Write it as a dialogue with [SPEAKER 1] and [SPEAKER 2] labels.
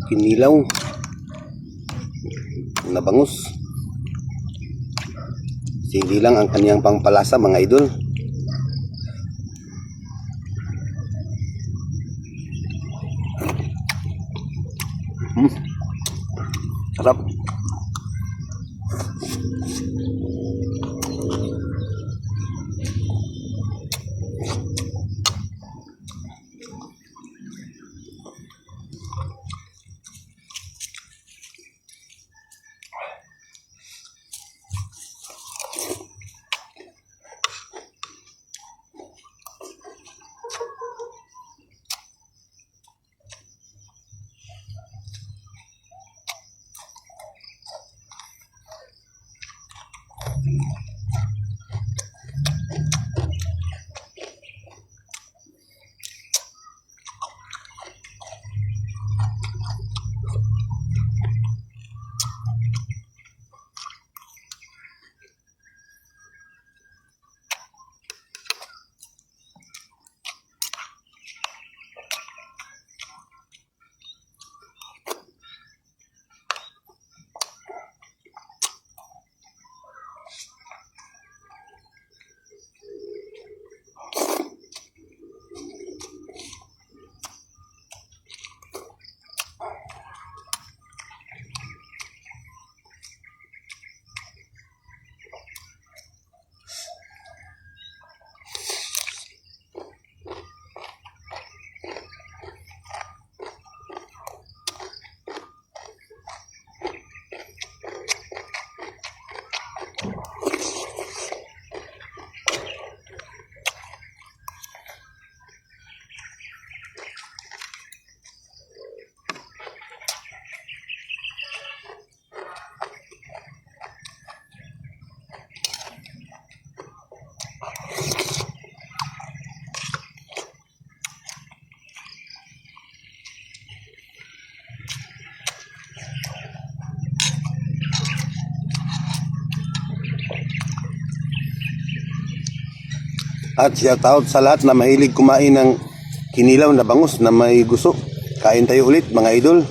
[SPEAKER 1] Kinilaw na bangus. Sili lang ang kaniyang pangpalasa, mga idol. Sarap. At shout out sa lahat na mahilig kumain ng kinilaw na bangus na may guso. Kain tayo ulit, mga idol.